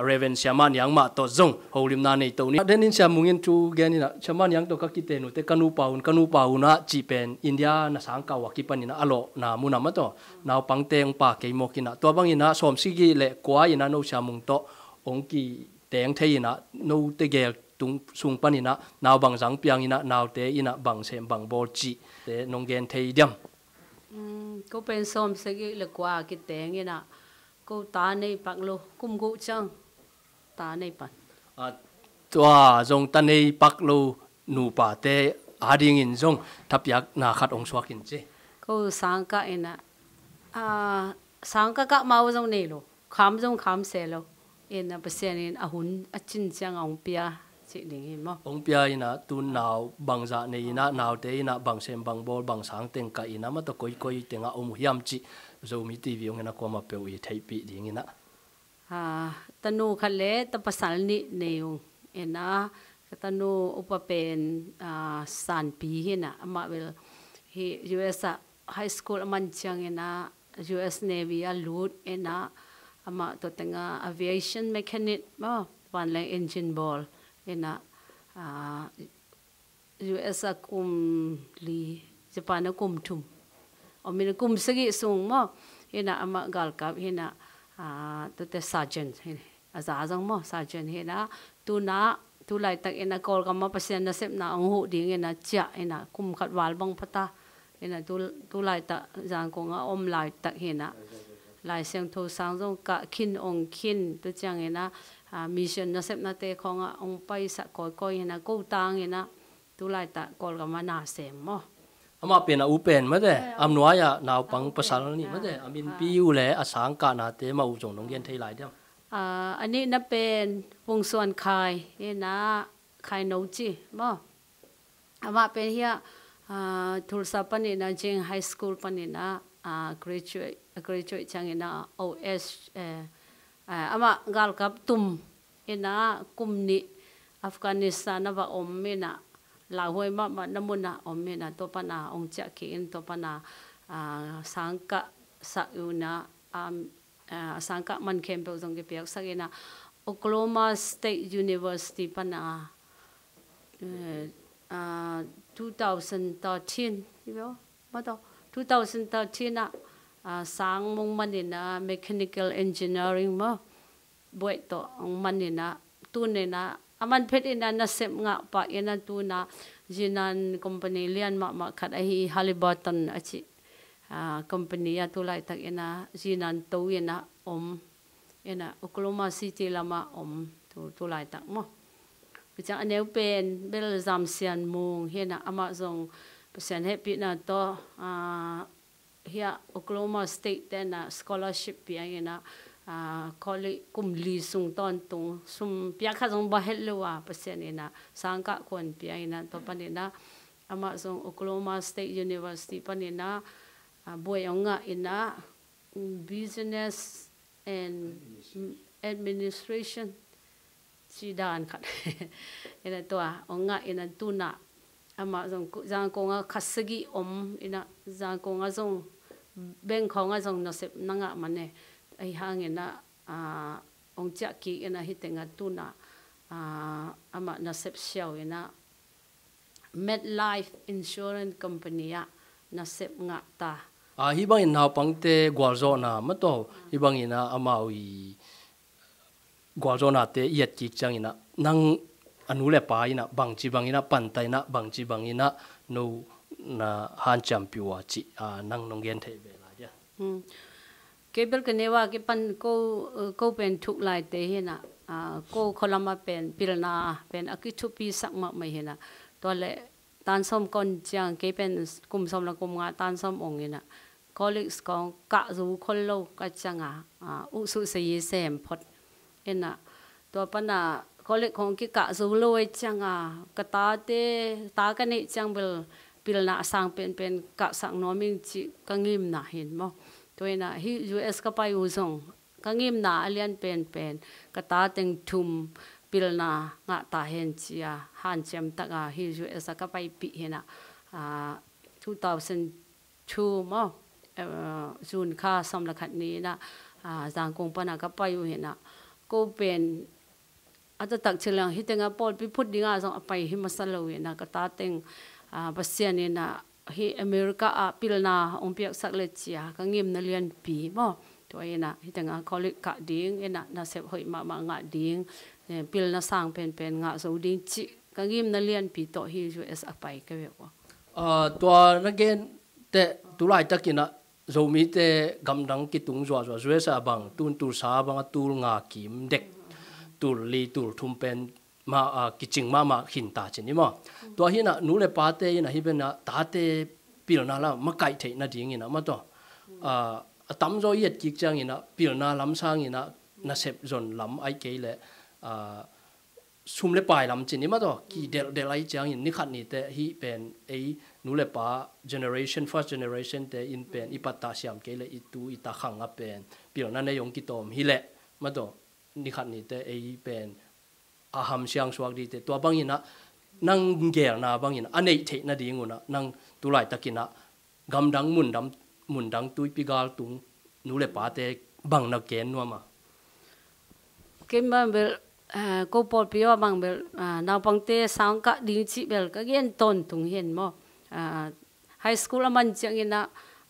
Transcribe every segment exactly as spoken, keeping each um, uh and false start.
Reverend Siama Niang mah tawh zong holimna nei to ni. Denin Siamung in thu gen inah, Siama Niang tawh ka kiten uh teh ka nupa hun, ka nupa hun ah cih pen India na sangkah uh a kipan inah a lawhna mun ah mah tawh naupangte hong pia kei mawk inah, tua bang inah sawmsagih le kua inah no Siamung tawh hong kiteng thei inah, note gel tung sung pan inah nau bang zang piang inah, naute inah bang sem bang bawl cihte nong gen thei diam? Ko pen sawmsagih le kua kiteng inah, ko ta nei pak lo, kum guk ciang ta nei pan. Tua zong ta nei pak lo nupate adingin zong thapiakna khat hong suak in ci. Ko sangkah inah, sangkah kah mau zong nei lo, kham zong kham se lo. Inah Pasian in a hun a cin ciang a hong pia cih ding hi maw? Hong pia inah tu nau bangzah nei inah, naute inah bang sem bang bawl, bang sang teng kah inah, mah tawh koikoi tengah om uh hiam cih Zomi TV hong inah kuamah peuh i theihpih ding inah. Tanu khat le ta pasal nih nei ung inah, ka tanu upa pen Sanpi hi inah, amah bel hi US ah high school a man ciang inah US Navy a lut inah, amah tua tengah aviation mechanic maw, vanleng engine bawl inah, US ah kum li, Japan ah kum thum om inah, kum sagih sung maw, inah amah galkap hi inah, tuate sergeant hi inah, a za zong maw sergeant hi inah, tu inah tu laitak inah Kawlgam ah Pasian nasepna hong huh ding inah ciah inah kum khat val bang pha ta. Inah tu, tu laitak Zangkong ah om laitak hi inah, Lai Siangtho sang zong kah khin hong khin, tu ciang inah mission nasepnate khawng ah hong paisak kawikawi hi inah, ko tang inah tu laitak Kawlgam ah na sem maw. Amah pen a u pen mate, a nuai ah naupang pasal nih mate, a minpi uh le a sangkahnate mah uh zong nong gen thei lai diam? A nihna pen Vung Suan Khai inah, Khai No ci maw. Amah pen hiah Tulsa pan inah, Jing High School pan inah graduate, graduate ciang inah OS, amah galkap tum inah kum nih Afghanistan ah va om inah, lauhuai mahmah na mun ah om inah, tua pan a hong ciah kik in, tua pan a sangkah sak uh inah, a sangkah man khempeuh zong kipiaksak inah Oklahoma State University pan a two thousand thirteen hi ve aw, mah tawh two thousand thirteen ah sang mong man inah mechanical engineering maw, buaih tawh hong man inah, tun inah a man phet inah nasep ngah pah inah, tu inah Zinan company lian mahmah khat ahi Halliburton a cih company ah tu laitak inah Zinan to inah om inah, Oklahoma City lamah om tu, tu laitak maw. Tua ciang a neu pen bel Zam Sian Mung hi inah, amah zong Pasian hehpihna tawh hiah Oklahoma State te inah scholarship pia inah, college kum li sung tawntung, sum piak khat zong bang het lo a, Pasian inah sangkah kuan pia inah, tua pan inah amah zong Oklahoma State University pan inah buai hong ngah inah, business and administration ci dan khat inah, tua hong ngah inah, tu inah amah zong Zangkong ah kha sagih om inah, Zangkong ah zong bank khawng ah zong nasep na ngah man e, ahi hang inah hong ciah kik inah, hih teng ah tu inah amah nasep siau inah MetLife Insurance Company ah nasep ngah ta. Hih bangin naupangte gualzawhna mah tawh, hih bangin ah amau i gualzawhnate i et kik ciang inah, nang a nu le pa inah bangci bangin ah panta inah, bangci bangin ah no na hanciampih uh a cih nang nong gen thei ve lai dia? Kei bel ka neu a kipan ko, ko pen thuk laite hi inah, ko khualam ah pen pilna pen a kithupisak mahmah hi inah, tua leh tan sawm kon ciang, kei pen kum sawm le kum nga tan sawm ong inah, college kong kah zo khol lo ka ciang a, uh suhsei sem phot inah, tua pan a college kong kikah zo lo ei ciang a, ka tate, ta ka neih ciang bel pilna a sang penpen kahsak nuam ing cih ka ngimna hi in maw. Tua inah hih US ka pai uh zong ka ngimna a lian penpen, ka ta teng thum pilna ngah ta hen ci-a hanciam taka hih US ah ka paipih hi inah, two thousand two maw, June kha sawm le khat ni inah Zangkong pana ka pai uh hi inah, ko pen a taktak ciang hih tengah pawlpi phut dingah zong a pai hi masa lo in ah, ka ta teng, ah, Pasian in ah hih America ah pilna hong piaksak le cia ka ngimna lianpi maw. Tua in ah hih tengah college kah ding in ah nasep hoih mahmah ngah ding, eh, pilna sang penpen ngah zo ding cih ka ngimna lianpi tawh hi U S a pai ka ve uh. Ah, tua na gen teh tu laitak in ah Zomite gamdang kitung zuahzuah, U S a bang, tun Tulsa bang a tul nga kim dek, tul li, tul thum pen mah, ah, kicing mahmah khin ta cin hi maw. Tua hi in ah nu le pate in ah hih pen ah tate pilna lam makaih theih nadingin ah mah tawh, ah, a tamzaw i et kik ciangin ah pilna lam sangin ah nasep zon lam ahih kei leh, ah, sum le pai lam cin hi mah tawh kidelhdel ahih ciangin ni khat ni teh hih pen ei nu le pa generation, first generation te in pen i pattah siam kei leh i tu i ta khang a pen pilna nei hong kitawm hi leh mah tawh ni khat ni teh ei pen a hamsiang suak ding teh, tua bangin ah nang gelna bangin a neih theih nadingun ah nang tu laitak in ah gamdang mundam, mundang tuipi gal tung nu le pate bang na gen nuam a? Keimah bel, ah, ko pawlpi ah bang bel, ah, naupangte sang kah ding cih bel ka gen tawntung hi in maw. Ah, high school a man ciangin ah,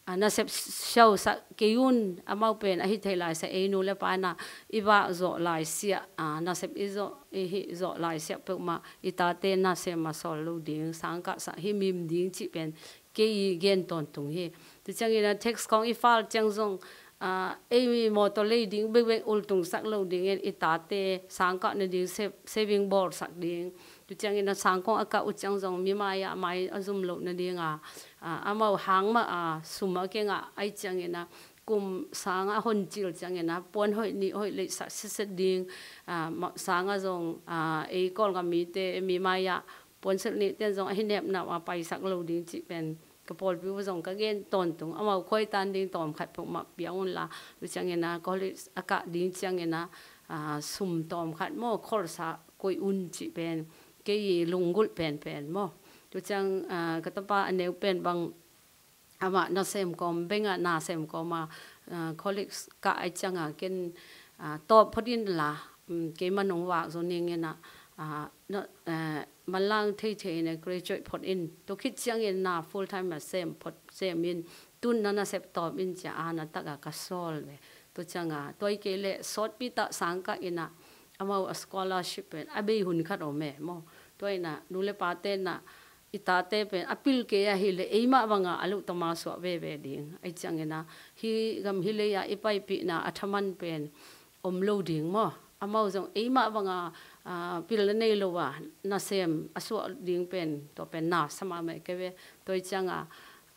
ah, nasep siausak kei un, amau pen ahi thei lai sia, ei nu le pa in ah i vak zawh lai sia, ah, nasep i zawh, i hih zawh lai sia peuhmah i tate nasem a sawl lo ding, sang kahsak himhim ding cih pen kei i gen tawntung hi. Tu ciangin ah tax khawng i file ciang zong, ah, ei mi mawtaw lei ding bekbek ultungsak lo dingin i tate sang kah nading sa-, saving bawlsak ding. Tu ciangin ah sang khawng a kah uh ciang zong mi mai-ah mai a zum loh nading a, ah, amau hang mah a sum a kingah ahih ciangin ah kum sang a hon cil ciangin ah puan hoih nih hoih leihsak sitset ding, ah, ma-, sang a zong, ah, ei Kawlgam mite mi mai-ah puansilh nihte in zong ahi nepnap a paisak lo ding cih pen ka pawlpi uh zong ka gen tawntung. Amau khuaitan ding tawmkhat peuhmah pia unla, tu ciangin ah college a kah ding ciangin ah, ah, sum tawmkhat maw, kholsa koih un cih pen kei i lunggulh penpen maw. Tu ciang, ah, ka tapa a neu pen bang amah nasem kawm, bengah nasem kawm a, ah, college kah ahih ciangah ken, ah, tawp phot inla, um, keimah nong vak zo ning in ah, ah, na, eh, manlang theithei in ah graduate phot in, tua khit ciangin na full time a sem phot sem in, tun na nasep tawm in ci-a a na tak a ka sawl ve. Tua ciangah tua hi kei leh sawtpi tah sang kah in ah amau a scholarship pen a bei hun khat om e maw. Tua in ah nu le pate in ah i tate pen a pil kei ahih leh eimah bangah a luh tama suah veve ding. Ahih ciangin ah hih gam hih lei-ah i paipihna a thaman pen om lo ding maw. Amau zong eimah bangah, ah, pilna nei lo a nasem a suah ding pen tua pen na sa mahmah kei ve. Tua hi ciangah,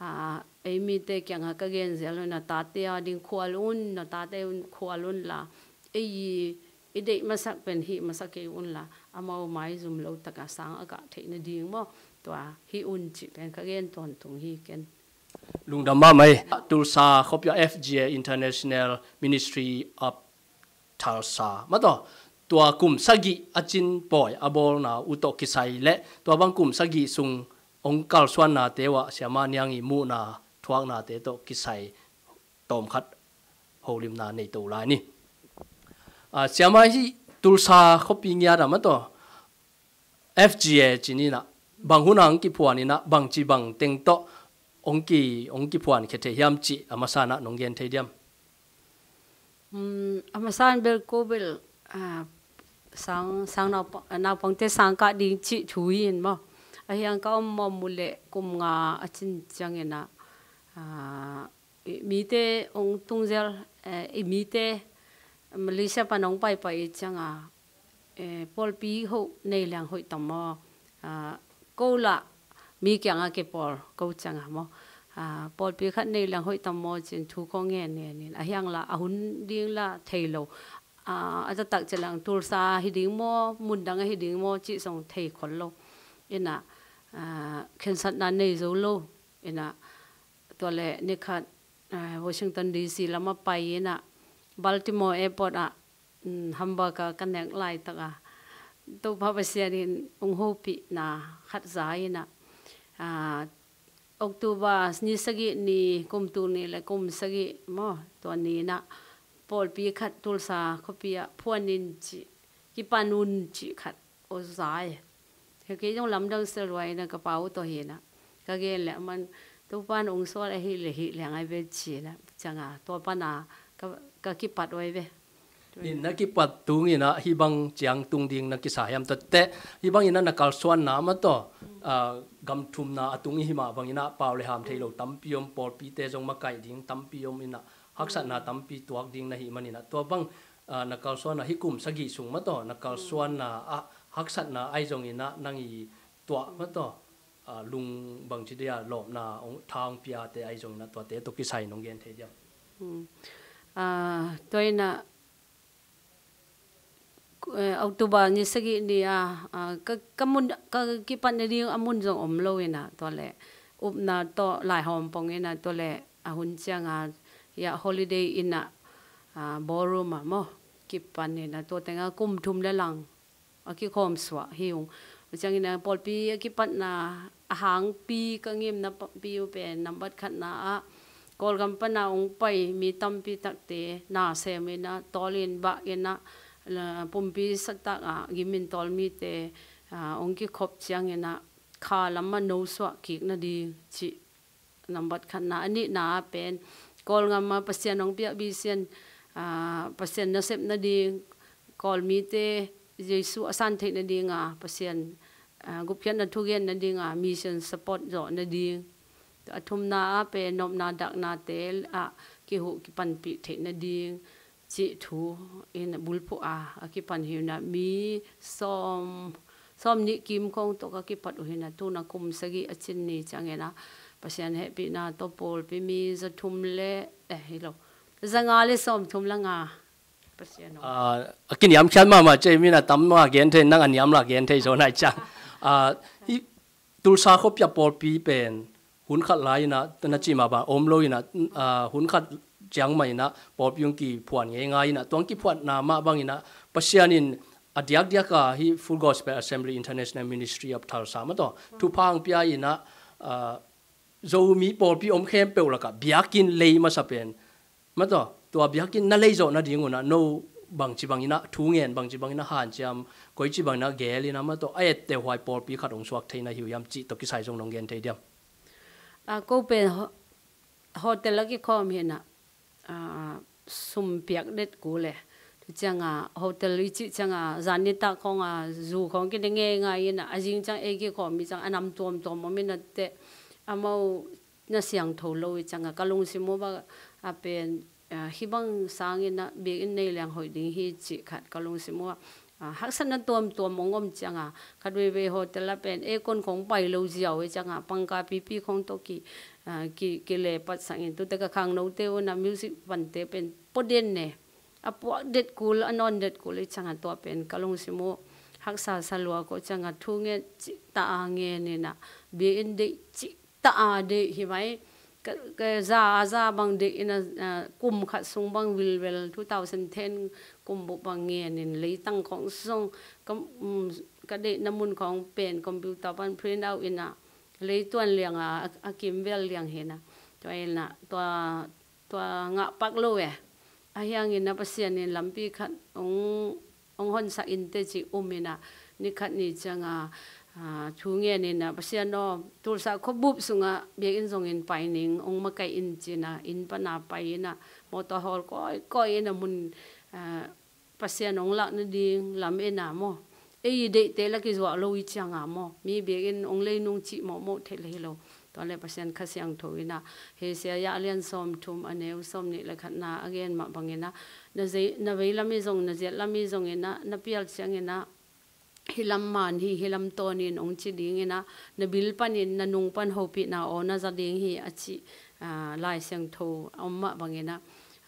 ah, ei mite kiangah ka genzel uh, na tate a ding khual un, na tate un khual unla, ei i deih masak pen hih masak kei unla, amau maizum lo takah sang a kah theih nading maw, tua hih un cih pen ka gen tawntung hi ken. Lungdam mahmah hi. Tulsa khuapi ah F G A, International Ministry of Tulsa mah tawh, tua kum sagih a cin pawi a bawlna uh tawh kisai leh tua bang kum sagih sung hong kalsuannate uh ah Siama Niang i muhna thuaknate tawh kisai tawmkhat holimna nei to lai ni. Ah, Siama, hih Tulsa khuapi ngiat ah mah tawh F G A cih in ah bang hun ah hong kiphuan in ah bangci bangteng tawh hong ki, hong kiphuan khia thei hiam cih a masa in ah nong gen thei diam? Um, a masa in bel ko bel, ah, sang, sang naupa-, naupangte sang kah ding cih thu hi in maw. A hiang ka om mawm uh leh kum nga a cin ciangin ah, ah, i mite hong tungzel, eh, i mite Malaysia pan hong paipai i ciangah, eh, pawlpi hoh nei liang hoih tam maw? Ah, ko lah mi kiangah kipawl ko ciangah maw? Ah, pawlpi khat nei liang hoih tam maw ci-in thu kong ngen ngen in, a hiang lah a hun ding lah thei lo. Ah, a taktak ciang Tulsa hi ding maw, mundang ahi ding maw cih zong thei khol lo. In ah, ah, khensatna nei zo lo. In ah, tua leh ni khat, ah, Washington D C lam ah pai in ah, Baltimore Airport ah, um, hamburger ka nek laitak ah, Topa Pasian in hong hopihna khat za in ah, ah, October ni sagih ni, kum tul nih leh kum sagih maw, tua ni in ah, pawlpi khat Tulsa khuapi ah phuan in cih, kipan un cih khat aw za e. Kei zong lamdang sel huai ina ka pau tawh hi ina ka gen le aman Topan ung sual ahi le hi liang ai ve ci ina cianga tua pana ka, ka kipat huai ve. Ina kipat tung ina hih bang ciang tung ding na kisa hiam? Tua teh hih bang ina na kalsuanna mah tawh, ah, gam thumna a tung i hi mah bang ina pau le ham thei lo tampi om, pawlpite zong makaih ding tampi om ina haksatna tampi tuak ding na hih man ina tua bang, ah, na kalsuanna hih kum sagih sung mah tawh na kalsuanna ah haksatna ai zong ina nang i tuah mah tawh, ah, lung bangci dia lawpna hong, tha hong piate ai zong ina tuate tawh kisai nong gen thei diam? Hmm. Ah, tua ina, eh, October ni sagih ni a, ah, ka, ka mun, ka kipat nading a mun zong om lo ina tua le upna tawh laihawm pong ina tua le a hun cianga ia holiday ina, ah, ballroom ah maw kipan ina tua tenga kum thum le lang a kikhawm suah hi ung. Ciangin a pawlpi a kipatna a hangpi ka ngimna pi uh pen nambat khatna ah Kawlgam pana ung pai mi tampi takte na sem ina tawlin bah ina, la, pumpi satak ah gimin tawl mite, ah, ung kikhop ciangin a kha lam a no suah kik nading cih nambat khatna. A nihna ah pen Kawlgam ah Pasian hong piak bisian, ah, Pasian nasep nading, Kawlmite Jesu a san theih nadinga Pasian, ah, gupkhiatna thugen nadinga mission support zawh nading. A thumna ah pen nopna daknate ah kihuh kipanpih theih nading cih thu in bulphuh a, a kipan hi ina mi sawm, sawm nih kim khong tawh ka kipat uh hi ina tuna kum sagih a cin ni ciangin a Pasian hehpihna tawh pawlpi mi za thum le, eh, hi lo, za nga le sawm thum le nga. Pasian aw. Ah, a kiniamkhiat mahmah cei mina tam ma gen thei nang a niam la gen thei zaw nai ciang. Ah, i Tulsa khuapi ah pawlpi pen hun khat lai ina na cih mah bang om lo ina, ah, hun khat ciang mah ina pawlpi hong kiphuan ngeingai ina tuang kiphuatna mah bang ina Pasian in a diakdiak a hi Full Gospel Assembly International Ministry of Tulsa mah tawh thupha hong pia ina, ah, Zomi pawlpi om khempeuh lakah biakinn lei masa pen mah tawh tua biakinn na lei zawh nading un a no bangci bang ina thu ngen, bangci bang ina hanciam, koici bang ina gel ina mah tawh a etteh huai pawlpi khat hong suak thei na hi uh hiam cih tawh kisai zong nong gen thei diam? Ah, ko pen ho-, hotel a kikhawm hi ina, ah, sum piak det kul e. Tu cianga hotel i cih cianga zan nitak khong a zu khong kine ngeingai ina a zing ciang ei kikhawm i ciang a nam tuamtuam om ina teh amau na siangtho lo i cianga ka lungsim uh bang a pen, ah, hih bang sang ina biakinn nei liang hoih ding hi cih khat ka lungsim uh a, ah, haksatna tuamtuam hong om cianga khat veivei hotel ah pen aircon khong pai lo ziau i cianga pangka pipi khong tawh ki, ah, ki, kile patsak in tute ka khangnote uh na music pante pen pua den ne. A puak det kul, a nawn det kul i cianga tua pen ka lungsim uh haksa sa lua ko cianga thu ngen cih ta a ngen ina biakinn deih cih ta a deih hi mai. Ka, ka za a za bang deih ina, ah, kum khat sung bang vilvel two thousand ten kum bup bang ngen in leitang khong sung ka, um, ka deihna mun khong pen computer pan print out ina leituan lianga a, a kimvel liang hi ina tua ina tua tua ngah pak lo e. A hiangin a Pasian in lampi khat hong, hong honsak in teh cih um ina ni khat ni cianga, ah, thu ngen ina Pasian aw Tulsa khuabup sunga biakinn zongin pai ning hong makaih in ci ina inn pana pai ina motor hawl kawikawi ina mun, ah, Pasian hong lak nading lam ina maw. Ei i deihte la kizuak lo i cianga maw. Mi biakinn hong lei nung cih mawhmawh theih le hi lo. Tua le Pasian Kha Siangtho ina Hosea a lian sawm thum a neu sawm nih le khatna a gen mah bang ina na zei, na vei lam i zong, na ziat lam i zong ina na pial ciang ina hih lam man hi, hih lam tawn in hong ci ding ina na bil panin na nung pan hopihna aw na za ding hi a cih, ah, Lai Siangtho a om mah bang ina,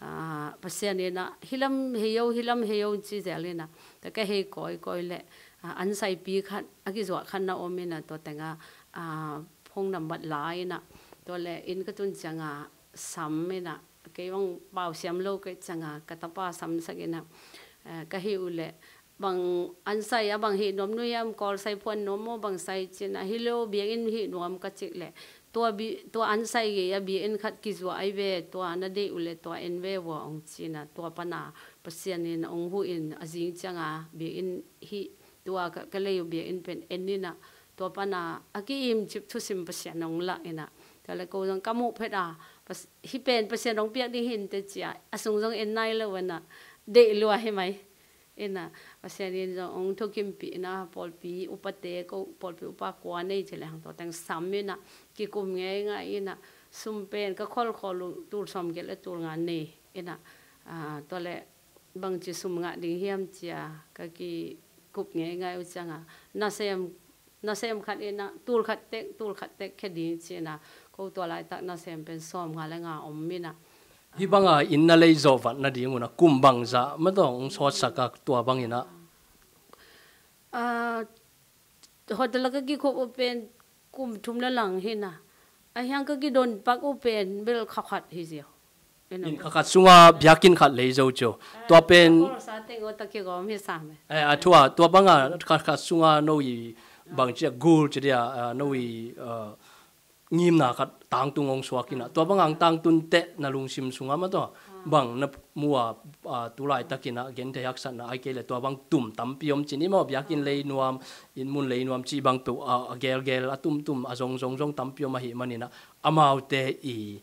ah, Pasian ina hih lam hei o, hih lam hei o ci zel ina tua ka hei kawikawi le, ah, an saipi khat a kizuak khat na om ina tua tenga, ah, phone number la ina tua le inn ka tun cianga sam ina kei bang pau siam lo kei cianga ka tapa samsak ina, ah, ka hih uh le bang an sai a bang hih nuam nuam hiam, Kawl sai phuan nuam maw bang sai ci ina hi lo biakinn hih nuam ka cih le tua, bi, tua an sai gei a biakinn khat kizuah ai ve, tua na deih uh le tua en ve vua hong ci-in ah, tua pan a Pasian in hong huh in a zing ciang a biakinn hih tua ka, ka lei uh biakinn pen en in ah, tua pan a a ki-im cip thusim Pasian hong lak in ah, tua le ko zong ka muh phet a, hih pen Pasian hong piak ding hi inteh ci a, a sung zong en nai lo in ah, deih lua hi mai. In ah Pasian in zong hong thukimpih in ah, pawlpi upate, ko pawlpi upa kua nei ci leng tua teng sam in ah, kikum ngeingai in ah, sum pen ka kholkhol uh tul sawmgiat le tul nga nei in ah, tua le bangci sum ngah ding hiam ci a ka kikup ngeingai uh ciang a, nasem nasem khat in ah, tul khat tek, tul khat tek khia ding ci in ah, ko tua laitak nasem pen sawmnga le nga om in ah. Hih bang a inn na lei zawh vat nading un ah kum bangzah mah tawh hong sawtsak a, tua bang in ah? Ah, hotel a ka kikhup uh pen kum thum le lang hi in ah, a hiang ka kidon pak uh pen bel kha khat hi ziau. Inn kha khat sung a biakinn khat lei zo cio. Tua pen a thu a, tua bang a kha khat sung a no i bangci a gul ci dia, no i ngimna khat tangtung hong suak in ah, tua bang a hong tangtun teh na lungsim sung a mah tawh bang na mu a, tu laitak in ah genthei haksatna ai kei le tua bang tum tampi om ci ni maw, biakinn lei nuam, inn mun lei nuam ci bang peuh a gelgel a tumtum a zongzong zong tampi om ahih man in ah, amaute i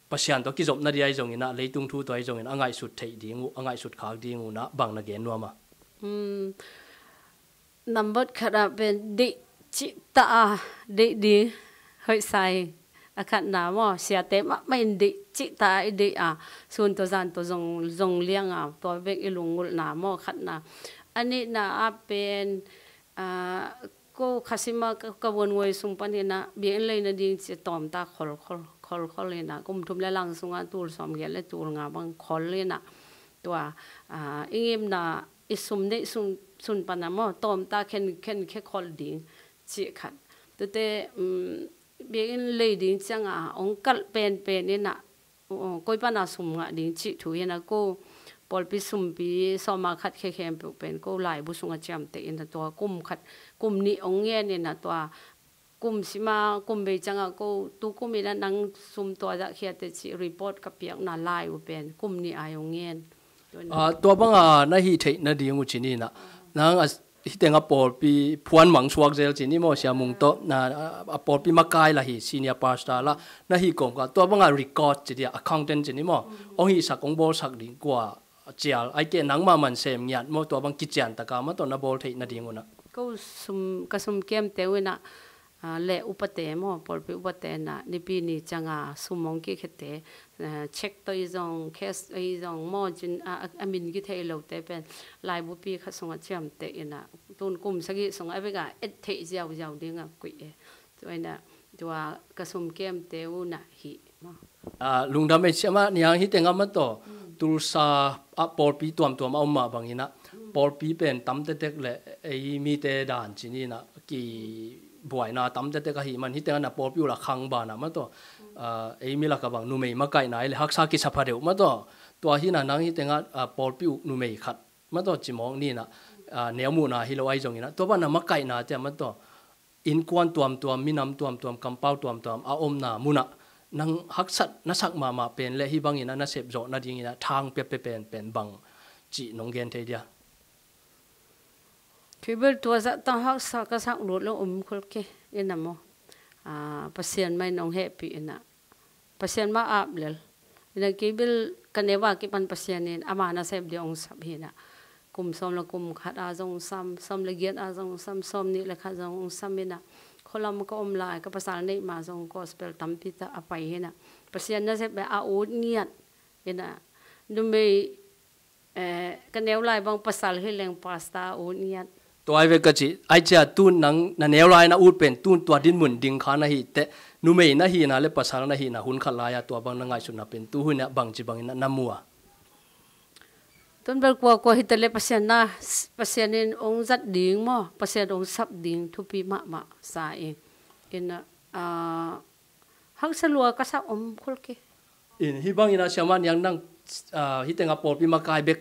Pasian tawh kizopna ding ahi zongin ah, leitung thu tawh ahi zongin a ngaihsut theih ding uh, a ngaihsut khak ding uh na bang na gen nuam a? Nambat khat ah pen deih cihtak a deih ding hoihsa hi. A khatna maw, siate mahmah in deih cihtak a i deih a, sun tawh zan tawh zong, zong liang a, tua bek i lungngulhna maw, khatna. A nihna ah pen, ko khasim a ka, ka vuannguai sung pan hi in ah, biakinn lei nading ci tawmta kholkhol, kholkhol hi in ah, kum thum le lang sung a tul sawmgiat le tul nga bang khol hi in ah, tua i ngimna i sum neih sun, sun pan a maw, tawmta khen, khen khe khol ding cih khat. Tute biakinn lei ding ciang a hong kalh penpen in ah, koi pan a sum ngah ding cih thu hi in ah, ko pawlpi sumpi sawma khat khia khempeuh pen ko laibu sung a ciamteh in ah, tua kum khat, kum nih hong ngen in ah, tua kum sim a kum bei ciang a ko tu kum in ah nang sum tua zah khia teh cih report ka piakna lai uh pen kum nih a hong ngen. Tua bang a na hih theih nading uh ci ni in ah, nang a hih teng a pawlpi phuanmang suak zel ci ni maw, Sia Mung tawh, a pawlpi makai lah hi, senior pastor lah na hih kawmkal, tua bang a record ci dia, accountant ci ni maw, hong hihsak, hong bawlsak ding kua cial ai kei, nangmah man sem ngiat maw, tua bang kician tak a mah tawh na bawl theih nading un ah? Ko sum, ka sum kiamte uh in ah, le upate maw, pawlpi upate in ah, nipi ni ciang a sum hong kikhete, check tawh i zong, cash tawh i zong maw, cin a, a min kithei lote pen laibupi khat sung a ciamteh in ah, tun kum sagih sung a bek a et theih ziauziau ding a kuih e. Tua in ah, tua ka sum kiamte uh in ah hih maw. Lungdam ei Siamah Niang, hih teng a mah tawh, Tulsa ah pawlpi tuamtuam a om mah bang in ah, pawlpi pen tamtetek le ei mite dan ci ni in ah, ki buaina tamtetek ahih man, hih teng a na pawlpi uh la khang ban a mah tawh, ei mi lak a bang numei makaihna hi le haksa kisa pha deuh mah tawh, tua hi in ah nang hih teng a pawlpi uh numei khat mah tawh cimawk ni in ah, neu muhna hi lo ahi zongin ah, tua bang na makaihna te a mah tawh, innkuan tuamtuam, minam tuamtuam, kampau tuamtuam a omna mun ah nang haksat na sak mahmah pen le hih bangin a na sepzawh nadingin a thang piapia penpen bang cih nong gen thei dia? Kei bel tua zah tang haksa ka sak lut lo om khol kei in a maw. Pasian mah in hong hehpih in a, Pasian mah ap lel in a, kei bel ka neu a kipan Pasian in ama nasep dia hong sap hi in a, kum sawm le kum khat a zong sam, sawm le giat a zong sam, sawm nih le khat zong hong sam in a, khualam ka om lai ka pasal neih ma zong gospel tampi tak a pai hi in a, Pasian nasep bek a ut ngiat in a, numei, eh, ka neu lai bang pasal hi leng pastor a ut ngiat. Tua ai ve ka ci, ai cia tun nang na neu lai na ut pen tun tua dinmun ding kha na hi teh, numei na hihna le pasal na hihna hun khat lai a tua bang na ngaihsutna pen tu hun a bangci bangin na mu a? Tun bel kuakua hi ta le Pasian na, Pasian in hong zat ding maw, Pasian hong sap ding thupi mahmah sa ing. In a, ah, haksa lua ka sak om khol kei. In hih bangin a Siamah Niang nang, ah, hih teng a pawlpi makai bek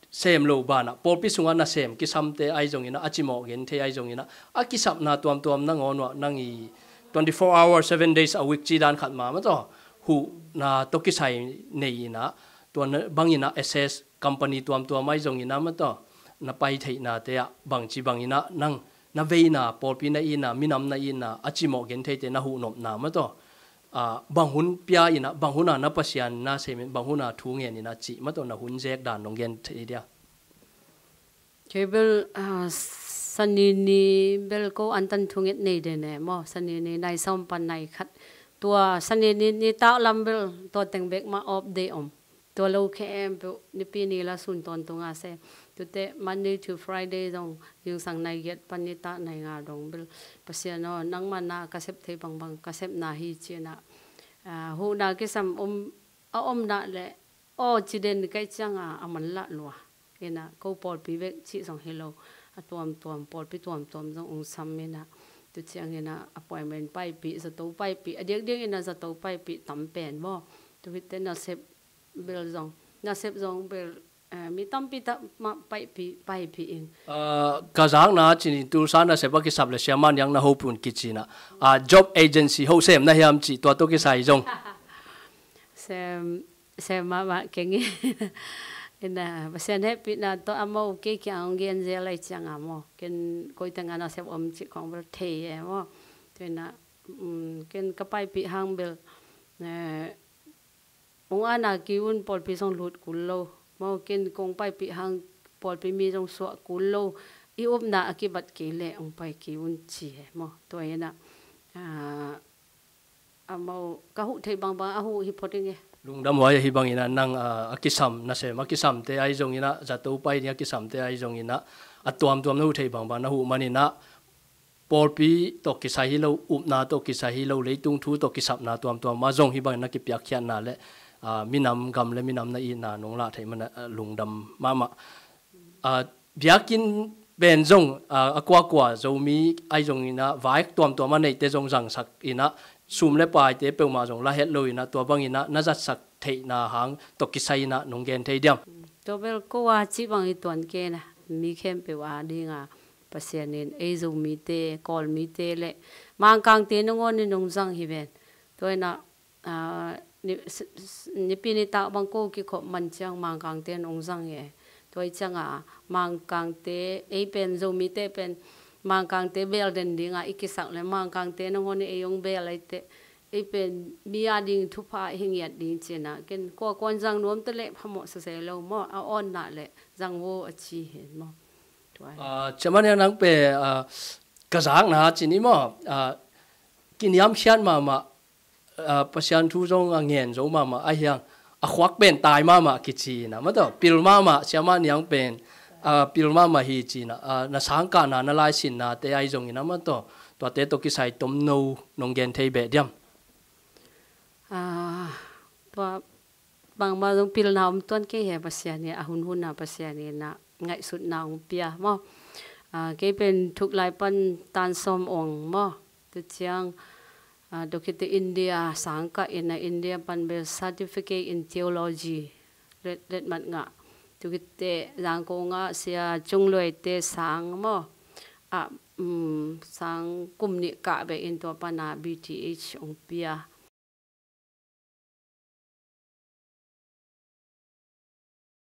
sem lo banah, pawlpi sungah nasem kisamte ahi zongin a, a cimawh genthei ahi zongin a, a kisapna tuamtuam nangawn uah nang i twenty-four hours, seven days a week ci dan khat mah mah tawh, huhna tawh kisai nei inah, tua na, bang inah assess company tuamtuam ahi zong inah mah tawh, na pai theihnate ah bangci bang inah nang na veina, pawlpi na itna, minam na itna, a cimawh gentheite na huhnopna mah tawh, ah, bang hun pia inah, bang hun a na Pasian na sem in, bang hun a thu ngen inah cih mah tawh na hun zek dan nong gen thei dia? Kei bel, ah, Sanini bel ko antan thunget nei den e maw. Sanini nai sawm pan nai khat. Tua Sanini nitak lam bel tua teng bek mah off day om. Tua lo khempeuh Nipi ni la sun tawntung a sem. Tute Monday to Friday zong zingsang nai giat pan nitak nai nga dong bel, Pasian aw, nangma na ka sep thei bangbang ka sepna hi ci inah, ah, huhna kisam om, a om nah leh, aw ci den ka hih ciangah a man lah lua. Inah ko pawlpi bek cih zong hi lo, a tuamtuam, pawlpi tuamtuam zong ong sam inah, tu ciang inah appointment paipih, zato paipih, a diakdiak inah zato paipih tam pen maw. Tu hite nasep bel zong, nasep zong bel, eh, mi tampi tak mah paipih, paipih ing. Ah, ka zakna cin in Tulsa nasep a kisap le Siama Niang na hopih un kici inah, ah, job agency ho sem na hiam cih tua tawh kisai zong. Sem, sem mahmah keng hi. Inah Pasian hehpihna tawh amau kei kiang ong gen zel lai ciang a maw, ken koi teng a nasep om cih khong bel thei e maw. Tu inah, mm, ken ka paipih hang bel, eh, ong ana ki un pawlpi zong lut kul lo maw, ken kong paipih hang pawlpi mi zong suah kul lo, i upna a kibat kei leh ong pai ki un ci e maw. Tua inah, ah, amau ka huh theih bangbang a huh hi phot ing e. Lungdam huai ahi bang inah nang, ah, a kisam, nasem a kisamte ahi zong inah, zato pai ding a kisamte ahi zong inah, a tuamtuam na huh theih bangbang na huh man inah, pawlpi tawh kisai hi lo, upna tawh kisai hi lo, leitung thu tawh kisapna tuamtuam mah zong hi bangin na kipiakkhiatna le, ah, minam gam le minam na itna nong lah theih man a, ah, lungdam mahmah. Ah, biakinn pen zong, ah, a kuakua Zomi ahi zong inah, vai tuamtuam a neihte zong zangsak inah, sum le paite peuhmah zong la het lo inah, tua bang inah na zatsak theihna hang tawh kisai inah nong gen thei diam? Tua bel ko a cih bang i tuan kei na, mi khempeuh a dinga Pasian in ei Zomite, Kawlmite le Mangkangte nangawn in nong zang hi ven. Tua inah, ah, ni, s-, s-, Nipi nitak bang ko kikhop man ciang Mangkangte in ong zang hi e. Tua hi ciangah Mangkangte, ei pen Zomite pen Mangkangte beel den dingah i kisak le Mangkangte nangawn in ei ong beel ai teh, ei pen mi a ding thupha hi ngiat ding ci inah, ken kuakuan zang nuam ta leh phamawh sasei lo maw, a awn nah leh zang vo a ci hi maw. Tua hi. Ah, Chairman Niang, nang pen, ah, ka zakna cin i maw, ah, kiniamkhiat mahmah, ah, Pasian thu zong a ngen zo mahmah ahi hang, a khuak pen tai mahmah kici inah, mah tawh pil mahmah, Siama Niang pen, ah, pil mahmah hi ci inah, ah, na sangkahna, na laisinnate ahi zong inah, mah tawh tuate tawh kisai tomno nong gen thei beh diam? Ah, tua bangmah zong pilna om tuan kei hi e, Pasian in a hunhun a Pasian inah ngaihsutna ong pia maw. Ah, kei pen thuklai pan tan sawm ong maw. Tu ciang, ah, tua khit teh India sang kah inah, India pan bel Certificate in Theology let, letmat ngah. Tu khit teh Zangkong ah Sia Cung Luai te sang maw, ah, um, sang kum nih kah beh in tua pan a B Th ong pia.